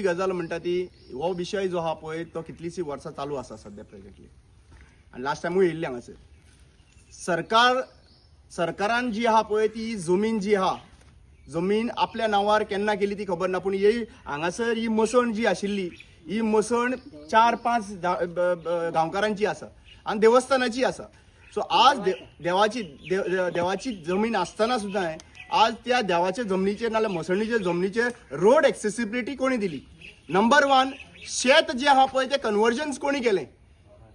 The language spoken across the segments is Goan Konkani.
पयली गजाल म्हणटा ती, हो विशय जो आहा पळय तो कितलींशीं वर्सां चालू आसा सद्या प्रेझेंटली आनी लास्ट टायमूय येयल्ले हांगासर. सरकारान जी आहा पळय ती जमीन जी आहा, जमीन आपल्या नांवार केन्ना केली ती खबर ना, पूण ही हांगासर ही मसण जी आशिल्ली, ही मसण 4-5 गांवकारांची आसा आनी देवस्थानाची आसा. सो आज देवाची देवाची जमीन आसतना सुद्दां आज त्या देवाच्या जमनीचेर नाल्यार मसणीच्या जमनीचेर रोड एक्सेसिबिलिटी कोणी दिली? नंबर 1, शेत जें आहा पळय तें कन्वर्जन्स कोणी केलें?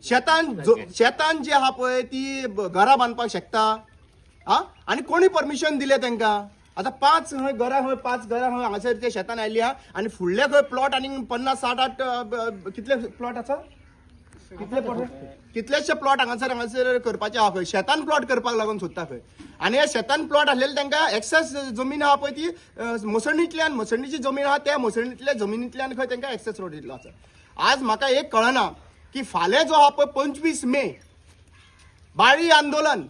शेतान जे आहा पळय ती घरां बांदपाक शकता आ, आनी कोणी परमिशन दिलें तांकां? आतां 5 खंय घरां, खंय 5 घरां खंय हांगासर त्या शेतान आयली आहा आनी फुडले खंय प्लॉट आनी 50 60 8 कितले प्लॉट आसा, कितले प्लॉट, कितलेशे प्लॉट हांगासर करपाचे आहा खंय शेतान प्लॉट करपाक लागून सोदता खंय. आनी हे शेतान प्लॉट आसलेले तांकां एक्सेस जमीन आहा पळय ती मसणींतल्यान, मसणीची जमीन आहा त्या मसणींतल्या जमिनींतल्यान खंय तांकां एक्सेस रोड दिल्लो आसा. आज म्हाका एक कळना की फाल्यां जो आहा पळय 25 मे बाळी आंदोलन,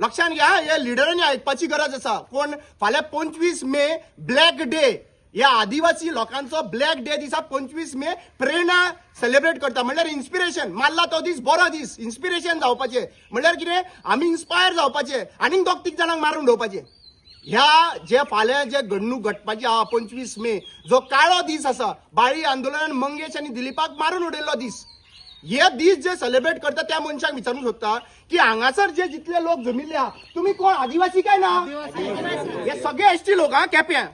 लक्षात घ्या, हे लिडरांनी आयकपाची गरज आसा. कोण फाल्यां 25 मे ब्लॅक डे, ह्या आदिवासी लोकांचो ब्लॅक डे दिसा 25 मे प्रेरणा सेलिब्रेट करता, म्हणल्यार इन्स्पिरेशन मारला तो दीस बरो दीस, इन्स्पिरेशन जावपाचें, म्हणल्यार कितें आमी इन्स्पायर जावपाचें आनीक 2-3 जाणांक मारून उडोवपाचें. ह्या जे फाल्यां जे घडणूक घडपाची आहा 25 मे जो काळो दीस आसा, बाळी आंदोलनान मंगेश आनी दिलीपाक मारून उडयल्लो दीस, हे दीस जे सेलिब्रेट करता त्या मनशाक विचारूंक सोदता की हांगासर जे जितले लोक जमिल्ले आहा तुमी कोण आदिवासी काय ना? हे सगळे एसटी लोक हा केप्यां,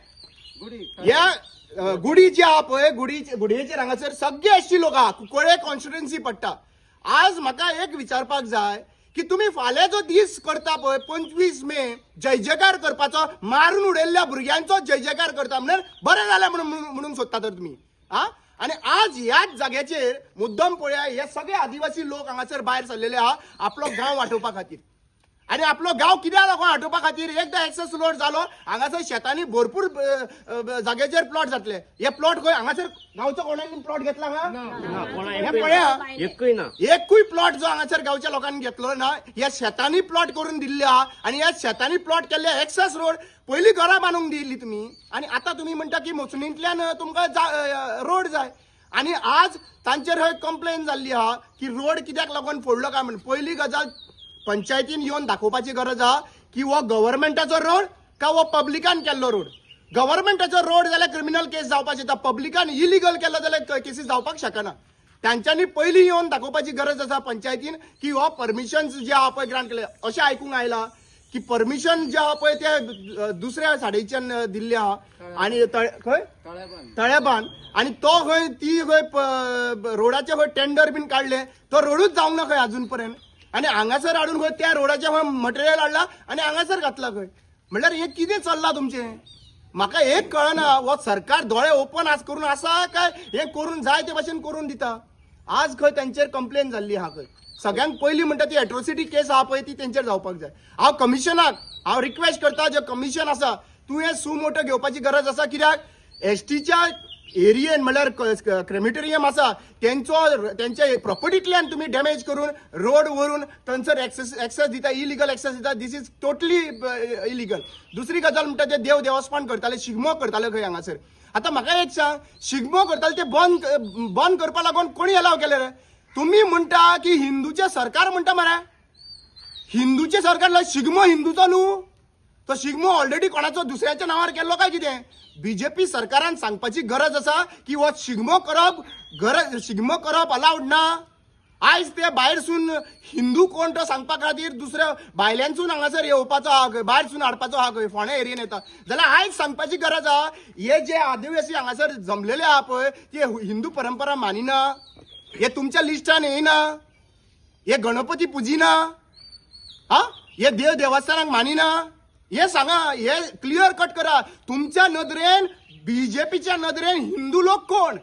ह्या गुडी जी आहा पळय गुडयेचेर हांगासर सगळे एसटी लोक आहा, कुंकळे कॉन्स्टिट्युएन्सी पडटा. आज म्हाका एक विचारपाक जाय की तुमी फाल्यां जो दीस करता पळय 25 मे जय जयकार करपाचो, मारून उडयल्ल्या भुरग्यांचो जय जयकार करता म्हणल्यार बरें जालें म्हणून सोदता तर तुमी आ. आनी आज ह्याच जाग्याचेर मुद्दम पळया हे सगळे आदिवासी लोक हांगासर भायर सरलेले आहा आपलो गांव वाटोवपा खातीर. आनी आपलो गांव कित्याक लागून वाटोवपा खातीर? एकदां एक्सेस रोड जालो हांगासर शेतांनी भरपूर जाग्याचेर प्लॉट जातले. हे प्लॉट खंय हांगासर गांवचो कोणाक प्लॉट घेतला हांगा? हे पळया एकूय ना, एकूय प्लॉट जो हांगासर गांवच्या लोकांनी घेतलो ना, ह्या शेतांनी प्लॉट करून दिल्ले आहा. आनी ह्या शेतांनी प्लॉट केल्ले एक्सेस रोड पयलीं घरां बांदूंक दिल्ली तुमी आनी आतां तुमी म्हणटा की मोचणींतल्यान तुमकां रोड जाय. आनी आज तांचेर हय कंप्लेन जाल्ली आहा की रोड कित्याक लागून फोडलो काय म्हण. पयली गजाल पंचायतीन येवन दाखोवपाची गरज आहा की हो गव्हर्मेंटाचो रोड काय हो पब्लिकान केल्लो रोड. गव्हर्मेंटाचो रोड जाल्यार क्रिमिनल केस जावपाची येता, पब्लिकान इलिगल केलो जाल्यार केसीस जावपाक शकना. तांच्यांनी पयलीं येवन दाखोवपाची गरज आसा पंचायतीन की हो परमिशन जे आहा पळय ग्रांट केलें. अशें आयकूंक आयलां की परमिशन जे आहा पळय ते दुसऱ्या साडेच्यान दिल्लें आहा आनी खंय तळेबान, आनी तो खंय ती खंय रोडाचे खंय टेंडर बीन काडले, तो रोडूच जावंक ना खंय अजून पर्यंत. आनी हांगासर हाडून खंय त्या रोडाचें खंय मटेरियल हाडला आनी हांगासर घातला खंय. म्हणल्यार हें कितें चल्लां तुमचें? म्हाका एक कळना, हो सरकार दोळे ओपन आज करून आसा काय हें करून जाय ते भाशेन करून दिता? आज खंय तांचेर कंप्लेन जाल्ली आहा खंय. सगळ्यांत पयलीं म्हणटा ती एट्रोसिटी केस आहा पळय ती तेंचेर जावपाक जाय. हांव कमिशनाक हांव रिक्वेस्ट करता, जे कमिशन आसा तुवें सुमोटो घेवपाची गरज आसा, कित्याक एसटीच्या एरियेन म्हणल्यार क्रेमिटोरियम आसा तेंचो तेंच्या प्रॉपर्टींतल्यान तुमी डॅमेज करून रोड व्हरून थंयसर एक्सेस दिता, इलिगल एक्सेस दिता. This is totally illegal. दुसरी गजाल म्हणटा ते देव देवस्थान करताले, शिगमो करताले खंय हांगासर. आतां म्हाका एक सांग, शिगमो करताले ते बंद करपा लागून कोणी अलाव केले रे? तुमी म्हणटा की हिंदूचें सरकार म्हणटा मरे, हिंदूचें सरकार शिगमो हिंदूचो न्हू, तो शिगमो ऑलरेडी कोणाचो दुसऱ्याच्या नांवार केल्लो काय कितें? बीजेपी सरकारान सांगपाची गरज आसा की हो शिगमो करप गरज, शिगमो करप अलावड ना. आयज ते भायरसून हिंदू कोण तो सांगपा खातीर दुसऱ्या भायल्यानसून हांगासर येवपाचो आहा, भायरसून हाडपाचो आहा खंय फोंड्या एरियेन येता जाल्यार आयज सांगपाची गरज आहा हे जे आदिवासी हांगासर जमलेले आहा पळय ते हिंदू परंपरा मानिना, हे तुमच्या लिस्टान येयना, हे गणपती पुजिना, हा हे देव देवस्थानाक मानिना. हे सांगा, हे क्लियर कट करा. तुमच्या नदरेन बीजेपीच्या नदरेन हिंदू लोक कोण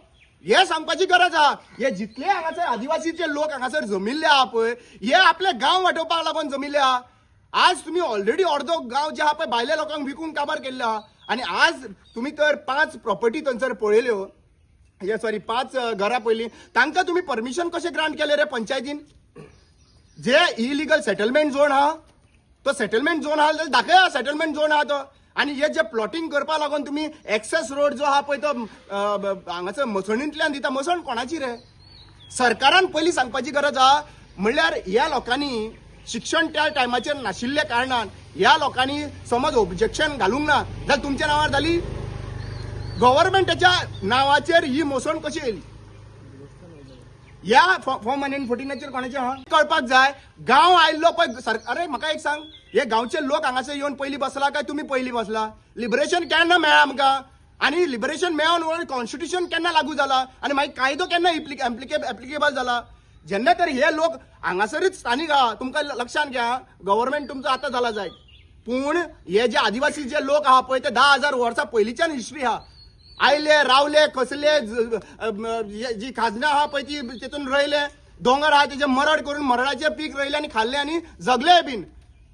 हे सांगपाची गरज आहा. हे जितले हांगासर आदिवासीचे लोक हांगासर जमिल्ले आहा पळय हे आपले गांव वाटोवपाक लागून जमिल्ले आहा. आज तुमी ऑलरेडी अर्दो गांव जे आहा पळय भायल्या लोकांक विकून काबार केल्ले आहा. आनी आज तुमी तर 5 प्रॉपर्टी थंयसर पळयल्यो, हे सॉरी 5 घरां पळयलीं, तांकां तुमी परमिशन कशें ग्रांट केलें रे पंचायतीन? जे इलिगल सेटलमेंट झोन आहा तो सेटलमेंट झोन आहा जाल्यार दाखया सेटलमेंट झोन आहा तो. आनी हे जे प्लॉटींग करपा लागून तुमी एक्सेस रोड जो आहा पळय तो हांगासर मसणींतल्यान दिता. मसण कोणाची रे? सरकारान पयलीं सांगपाची गरज आहा. म्हणल्यार ह्या लोकांनी शिक्षण त्या टायमाचेर नाशिल्ल्या कारणान ह्या लोकांनी समज ऑब्जेक्शन घालूंक ना जाल्यार तुमच्या नांवार जाली. गव्हर्मेंटाच्या नांवाचेर ही मोसण कशी येयली? ह्या फॉर्म 114 कोणाचे आहा कळपाक जाय. गांव आयिल्लो पळय सरकार. अरे म्हाका एक सांग, हे गांवचे लोक हांगासर येवन पयलीं बसला काय तुमी पयलीं बसला? लिबरेशन केन्ना मेळ्ळा आमकां? आनी लिबरेशन मेळोन कॉन्स्टिट्युशन केन्ना लागू जाला आनी मागीर कायदो केन्ना एप्लिकेबल जाला? जेन्ना तर हे लोक हांगासरूच स्थानीक आहा. तुमकां लक्षांत घ्या, गव्हर्मेंट तुमचो आतां जाला जायत, पूण हे जे आदिवासी जे लोक आहा पळय ते 10,000 वर्सां पयलींच्यान हिस्ट्री आहा. आयले, रावले, कसले जी खाजनां आहा पळय ती तितून रोयले, दोंगर आहा तेजे मरड करून मरडाचें पीक रोयलें आनी खाल्लें आनी जगले बीन.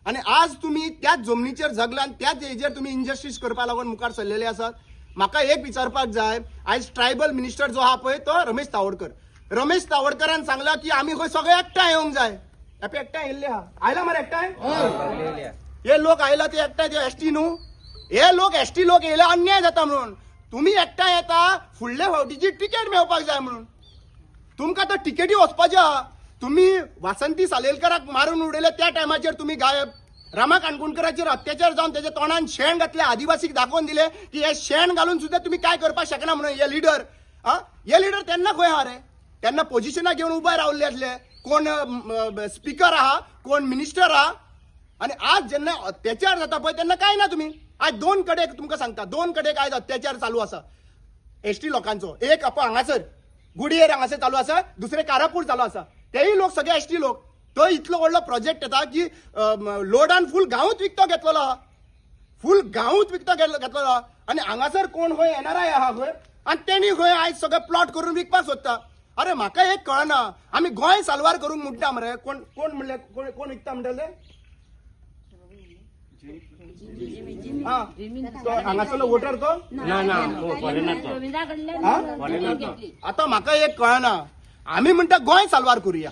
आनी आज तुमी त्याच जमनीचेर जगला आनी त्याच हेजेर तुमी इनजस्टीस करपा लागून मुखार सरलेले आसात. म्हाका एक विचारपाक जाय, आयज ट्रायबल मिनिस्टर जो आहा पळय तो रमेश तावडकर. रमेश तावडकरान सांगला की आमी खंय सगळे एकठांय येवंक जाय. एकठांय येयल्ले आहा. आयला मरे एकठांय? हे लोक आयला ते एकठांय, ते एसटी न्हू, हे लोक एसटी लोक येयले अन्याय जाता म्हणून. तुमी एकठांय येता फुडल्या फावटीची तिकेट मेळपाक जाय म्हणून. तुमकां तर तिकेटी वचपाची आहा. तुमी वासंती सालेलकराक मारून उडयले त्या टायमाचेर तुमी गायब. रामा काणकोणकराचेर अत्याचार जावन तेच्या तोंडान शेण घातले, आदिवासीक दाखोवन दिले की हे शेण घालून सुद्दां तुमी काय करपाक शकना म्हणून. हे लिडर, आं हे लिडर तेन्ना खंय आहा रे? तेन्ना पोजिशनाक घेवन उबे रावल्ले आसले. कोण स्पिकर आहा, कोण मिनिस्टर आहा. आनी आज जेन्ना अत्याचार जाता पळय तेन्ना काय ना तुमी. आज दोन कडेन तुमकां सांगता, दोन कडेन आयज अत्याचार चालू आसा एसटी लोकांचो. एक आप हांगासर गुडयेर हांगासर चालू आसा, दुसरे कारापूर चालू आसा. तेय लोक सगळे एसटी लोक. तो इतलो व्हडलो प्रोजेक्ट येता की लोडान फूल गांवूच विकतो घेतलेलो आहा, फूल गांवूच विकतो घेतलेलो आहा. आनी हांगासर कोण खंय एनआरआय आहा खंय, आनी तेणी खंय आयज सगळे प्लॉट करून विकपाक सोदता. अरे म्हाका एक कळना, आमी गोंय साल्वार करूंक म्हणटा मरे. कोण कोण म्हणले, कोण कोण विकता म्हणटले? हांगासरलो वोटर तो आतां म्हाका एक कळना, आमी म्हणटा गोंय साल्वार करुया,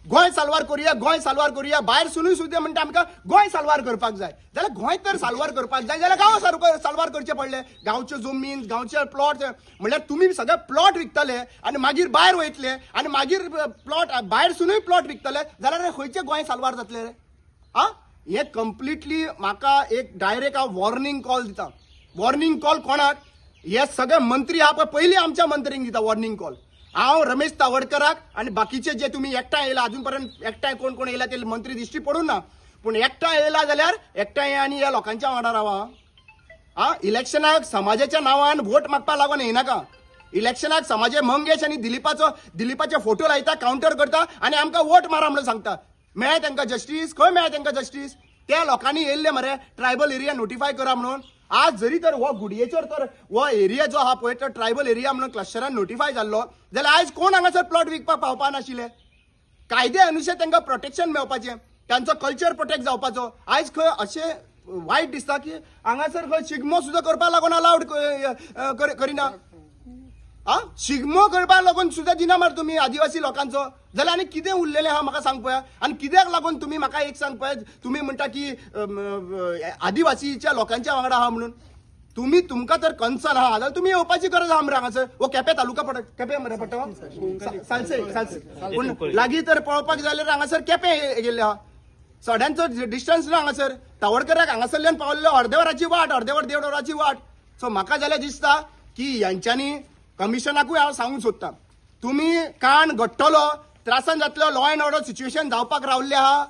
गोंय साल्वार करुया, गोंय साल्वार करुया. भायर सुनूय सुद्दां म्हणटा आमकां गोंय साल्वार करपाक जाय. जाल्यार गोंय तर साल्वार करपाक जाय जाल्यार गांव साल्वार करचे पडले. गांवच्यो जमीन, गांवचे प्लॉट, म्हणल्यार तुमी सगळे प्लॉट विकतले आनी मागीर भायर वयतले आनी मागीर प्लॉट भायर सुनूय प्लॉट विकतले जाल्यार खंयचे गोंय साल्वार जातले रे? आ हे कंप्लिटली म्हाका एक डायरेक्ट हांव वॉर्निंग कॉल दिता. वॉर्निंग कॉल कोणाक? हे सगळे मंत्री आहा पळय, पयलीं आमच्या मंत्रींक दिता वॉर्निंग कॉल. हांव रमेश तावडकराक आनी बाकीचे जे तुमी एकठांय येयला, अजून पर्यंत एकठांय कोण कोण येयला ते मंत्री दिश्टी पडूं ना, पूण एकठांय येयला जाल्यार एकठांय आनी ह्या लोकांच्या वांगडा रावा. आ इलेक्शनाक समाजाच्या नांवान वोट मागपाक लागून येयनाका. इलेक्शनाक समाजे मंगेश आनी दिलीपाचे फोटो लायता, कावंटर करता आनी आमकां वोट मारा म्हणून सांगता. मेळ्ळें तांकां जस्टीस? खंय मेळ्ळें तांकां जस्टीस? त्या लोकांनी येयल्ले मरे ट्रायबल एरिया नोटिफाय करा म्हणून. आज जरी तर हो गुडयेचेर तर हो एरिया जो आहा पळय तो ट्रायबल एरिया म्हणून क्लस्टरान नोटिफाय जाल्लो जाल्यार आयज कोण हांगासर प्लॉट विकपाक पावपा नाशिल्ले. कायदे अनुसार तांकां प्रोटेक्शन मेळपाचें, तांचो कल्चर प्रोटेक्ट जावपाचो. आयज खंय अशें वायट दिसता की हांगासर खंय शिगमो सुद्दां करपाक लागून अलावड करिना. आ शिगमो करपाक लागून सुद्दां दिना मरे तुमी आदिवासी लोकांचो. जाल्यार आनी कितें उरलेलें आहा म्हाका सांग पळया. आनी कित्याक लागून तुमी म्हाका एक सांग पळया, तुमी म्हणटा की आदिवासीच्या लोकांच्या वांगडा आहा म्हणून. तुमी तुमकां तर कन्सर्न आहा जाल्यार तुमी येवपाची गरज आहा मरे हांगासर. हो केपें तालुका पडटा, केपें मरे पडटा, सालसे सालसे, पूण लागीं तर पळोवपाक जाल्यार हांगासर केपें गेल्ले आहा. सड्यांचो डिस्टन्स ना हांगासर. तावडकराक हांगासरल्यान पावल्ले अर्दे वराची वाट, अर्दे वर देड वराची वाट. सो म्हाका जाल्यार दिसता की ह्यांच्यांनी कमिशनाकूय हांव सांगूंक सोदता, तुमी कान घडटलो, त्रासान जातलो. लॉ एंड ऑर्डर सिच्युएशन जावपाक रावल्ले आहा.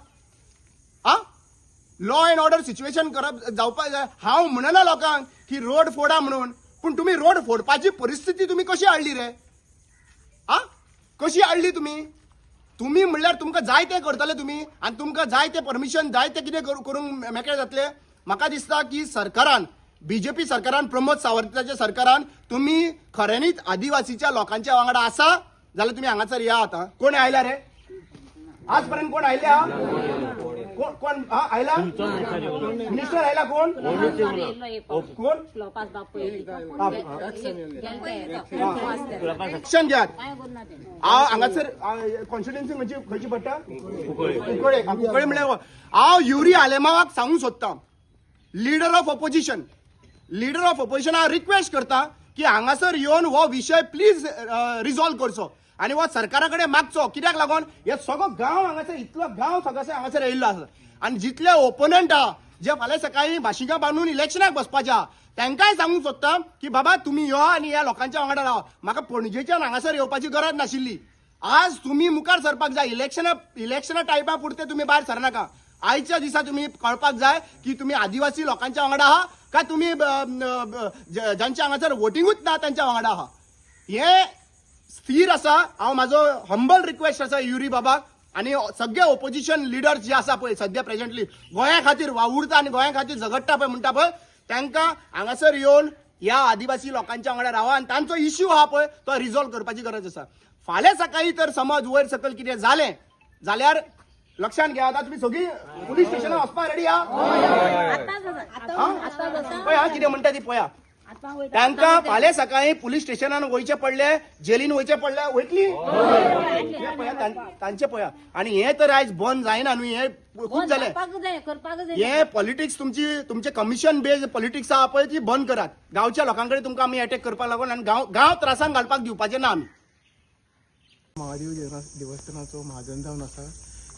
आ लॉ एंड ऑर्डर सिच्युएशन करप जावपाक जाय. हांव म्हणना लोकांक की रोड फोडा म्हणून, पूण तुमी रोड फोडपाची परिस्थिती तुमी कशी हाडली रे? आ कशी हाडली तुमी? तुमी म्हणल्यार तुमकां जाय तें करतले तुमी आनी तुमकां जाय तें परमिशन जाय तें कितें करूंक मेकळे जातले. म्हाका दिसता की सरकारान, बीजेपी सरकारान, प्रमोद सावंताच्या सरकारान तुमी खऱ्यांनीच आदिवासीच्या लोकांच्या वांगडा आसा जाल्यार तुमी हांगासर या. आतां कोण आयला रे? आज पर्यंत कोण आयले हा? कोण कोण आयला? मिनिस्टर आयला कोण? कोण? एक्शन घेयात. हांव हांगासर कॉन्स्टिट्युएन्सी म्हणजे खंयची पडटा? कुंकळे. कुंकळे म्हणल्यार हांव युरी आलेमावाक सांगूंक सोदता, Leader of opposition, leader of opposition हांव रिक्वेस्ट करता की हांगासर येवन हो विशय प्लीज रिजॉल्व करचो आनी हो सरकारा कडेन मागचो. कित्याक लागून हे सगळो गांव हांगासर, इतलो गांव सगळो हांगासर येयल्लो आसा आनी जितले ओपोनंट आहा जे फाल्यां सकाळी भाशिकां बांदून इलेक्शनाक बसपाचे आहा तांकांय सांगूंक सोदता की बाबा तुमी यो आनी ह्या लोकांच्या वांगडा रावा. म्हाका पणजेच्यान हांगासर येवपाची गरज नाशिल्ली. आज तुमी मुखार सरपाक जाय. इलेक्शना टायमा पुरते तुमी भायर सरनाका. आयच्या दिसा तुमी कळपाक जाय की तुमी आदिवासी लोकांच्या वांगडा आहा काय तुमी जांच्या हांगासर वोटिंगूच ना तांच्या वांगडा आहा. हे स्थीर आसा. हांव म्हाजो हंबल रिक्वेस्ट आसा युरी बाबाक आनी सगळे ओपोजिशन लिडर्स जे आसा पळय सद्या प्रेझेंटली गोंया खातीर वावुरता आनी गोंया खातीर झगडटा पळय म्हणटा पळय तांकां हांगासर येवन ह्या आदिवासी लोकांच्या वांगडा रावा आनी तांचो इश्यू आहा पळय तो रिजॉल्व करपाची गरज आसा. फाल्यां सकाळी तर समज वयर सकयल कितें जालें जाल्यार लक्षात घ्या, आतां तुमी सगळीं पुलीस स्टेशनार वचपाक रेडी आहा. पळया कितें म्हणटा ती पळया. तांकां फाल्यां सकाळी पुलीस स्टेशनान वयचें पडलें, जेलीन वयचें पडलें, वयतली पळया तांचे पळया. आनी हें तर आयज बंद जायना न्हू, हें खूब जालें. हे पॉलिटिक्स तुमची तुमचे कमिशन बेज पॉलिटिक्स आहा पळय ती बंद करात. गांवच्या लोकां कडेन तुमकां आमी अटॅक करपाक लागून आनी गांव गांव त्रासान घालपाक दिवपाचें ना आमी. महादेव देवस्थानाचो म्हाजन जावन आसा.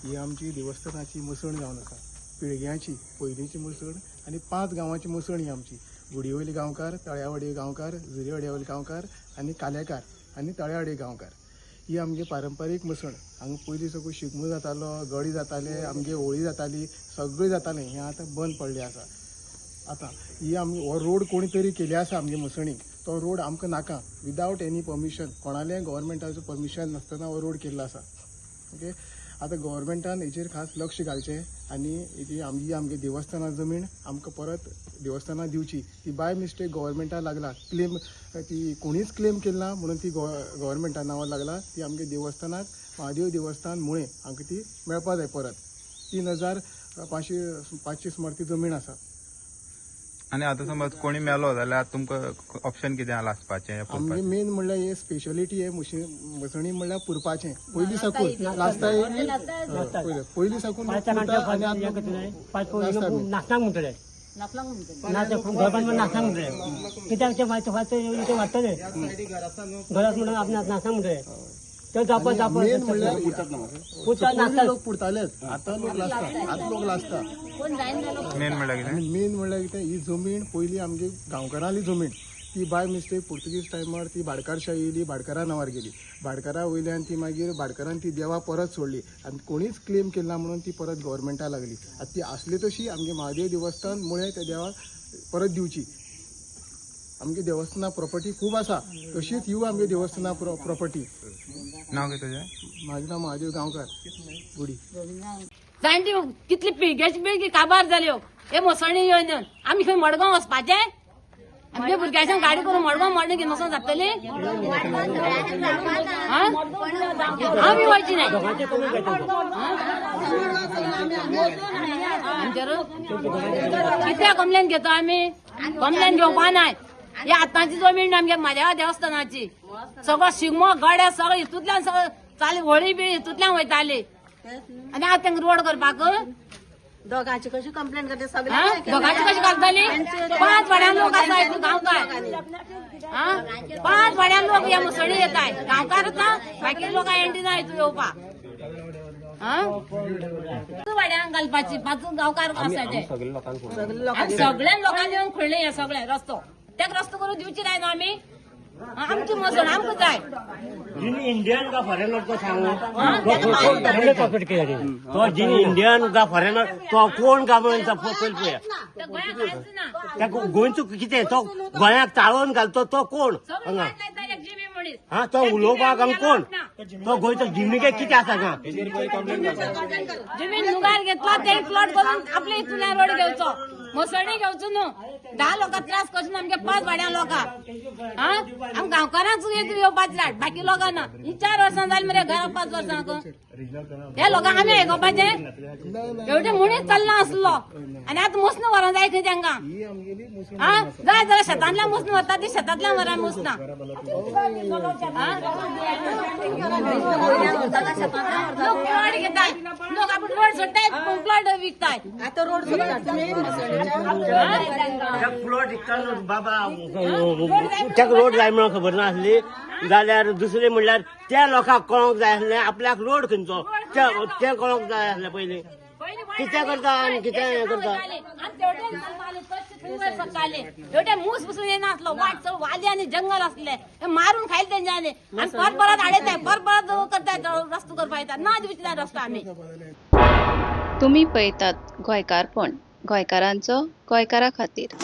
ही आमची देवस्थानाची मसण जावन आसा, पिळग्यांची पयलींची मसण आनी 5 गांवांची मसण ही आमची. गुडीवयली गांवकार, तळ्यावाडी गांवकार, जुरेवाड्यावयले गांवकार आनी कालेकार आनी तळ्यावाडी गांवकार. ही आमगे पारंपारीक मसण. हांगा पयलीं सगळो शिगमो जातालो, गडी जाताले, आमगे होळी जाताली, सगळें जातालें. हें आतां बंद पडलें आसा. आतां ही आमी हो रोड कोणी तरी केली आसा आमगे मसणीक, तो रोड आमकां नाका. विदावट एनी परमिशन, कोणालें गव्हर्मेंटाचो परमिशन नासतना हो रोड केल्लो आसा. ओके, आतां गव्हर्मेंटान हेचेर खास लक्ष घालचें आनी ही आमची आमगे देवस्थाना जमीन आमकां परत देवस्थाना दिवची. ती बाय मिस्टेक गव्हर्मेंटा लागला क्लेम, ती कोणीच क्लेम केली ना म्हणून ती गव्हर्मेंटा नांवार लागला. ती आमगे देवस्थानाक महादेव देवस्थान मुळे आमकां ती मेळपा जाय परत. 3500 सुमार ती जमीन आसा. आनी आतां समज कोणी मेलो जाल्यार तुमकां ऑप्शन कितें आहा लासपाचें या आमगे पुरपाचें? मेन म्हणल्यार हे स्पेशलिटी हे मसणी म्हणल्यार पुरपाचें. पयलीं साकून लासता, पयलीं साकून पुरता आनी आतां नाचनाक म्हणटले, नाचनाक म्हणटले कित्याक ते मागीर वाडटले घरात म्हणून आपण नाचनाक म्हणटले ते जापा जापा मेन म्हणल्यार पुरता पयलीं लोक पुरतालेच, आतां लोक लासता, आतां लोक लासता. मेन म्हणल्यार कितें? आनी मेन म्हणल्यार कितें, ही जमीन पयलीं आमगे गांवकारांली जमीन, ती बाय मिस्टेक पुर्तुगीज टायमार ती भाडकारशाही येयली, भाडकारा नांवार गेली. भाडकारा वयल्यान ती मागीर भाडकारान ती देवा परत सोडली आनी कोणीच क्लेम केली ना म्हणून ती परत गव्हर्मेंटा लागली. आतां ती आसली तशी आमगे महादेव देवस्थान मुळे त्या देवाक परत दिवची. आमगे देवस्थाना प्रॉपर्टी खूब आसा, तशीच हिवूय आमगे देवस्थाना प्रॉपर्टी. नांव कितें तुजें? म्हाजें नांव महादेव गांवकार, गुडी. जाणटी कितली पिळग्याची पिळगी काबार जाल्यो हे मसणी येवन. आमी खंय मडगांव वचपाचें? आमगे भुरग्यांच्या गाडी करून मडगांव मडणी घेवन वचोन जातली? आमी वयची नाही आमचेर. कित्याक कंप्लेन घेतो आमी? कंप्लेन घेवपा नाय. ही आतांची जमीन आमगे म्हाज्या देवस्थानाची. सगळो शिगमो गड्या सगळो हितूंतल्यान सगळो चाली, होळी बिळी हितूंतल्यान वयताली आनी आतां तांकां रोड करपाक दोगांची कशी कंप्लेन करते? दोगांची कशी घालतली? 5 वाड्यान लोक आसा हितून गांवकार. 5 वाड्यान लोक ह्या मुसळी येताय, गांवकारच ना, बाकी लोक एंटी ना हितून येवपाक. वाड्यांक घालपाची 5 गांवकार आसा ते. आनी सगळ्या लोकांनी येवन खुळ्ळे हे सगळे रस्तो, तेका रस्तो करून दिवची नाय न्हू आमी. आमची मसण आमकां जाय. इंडियन का फॉरेनर तो सांगू तो जिनी इंडियन का फॉरेनर तो कोण का म्हणून पयलीं पळया. गोंयांत कांयच ना. त्या गोंयचो कितें तो गोंयाक चाळोवन घालतो तो कोण हांगा? हा तो उलोवपाक हांगा कोण तो गोंयचो जिमिके कितें आसा हांगा? जमीन लुगार घेतला ते प्लॉट करून आपल्या हितून रोड घेवचो, मसणी घेवचो न्हू. 10 लोकां त्रास करचो न्हू आमगे 5 वाड्यां लोकां. आम गांवकारांक येवपाची राट, बाकी लोकां ना. ही 4 वर्सां जाली मरे घरा, 5 वर्सांक. हे लोकांक आमी आयकोपाचें एवढे मनीस चल्ला आसलो आनी आतां मुस्न व्हरोंक जाय खंय तेंकां. ही आमगेली मुसळ. हा, जाय जाल्यार शेतांतल्यान मुस्न व्हरता ती, शेतांतल्यान व्हरा मुसना. लोक प्लॉट घेताय, लोक आपण रोड सोडताय, प्लॉट विकताय. आता रोड सोडतात. प्लॉट विकतालो बाबा, ताका रोड जाय म्हणून खबर नासली जाल्यार दुसरें म्हणल्यार त्या लोकांक कळोंक जाय आसलें आपल्याक रोड खंयचो तें कळोंक जाय आसलें पयलीं. कितें करता आनी कितें हें करता. एवढे मूस बसून येनासलो, वाट चड वाली आनी जंगल असले, हे मारून खायले तेंच्यांनी आनी परत परत हाडयताय, परत परत करताय, रस्तो करपा येता ना दिवचे ना रस्तो आमी. तुमी पळयतात गोंयकारपण, गोंयकारांचो गोंयकारा खातीर.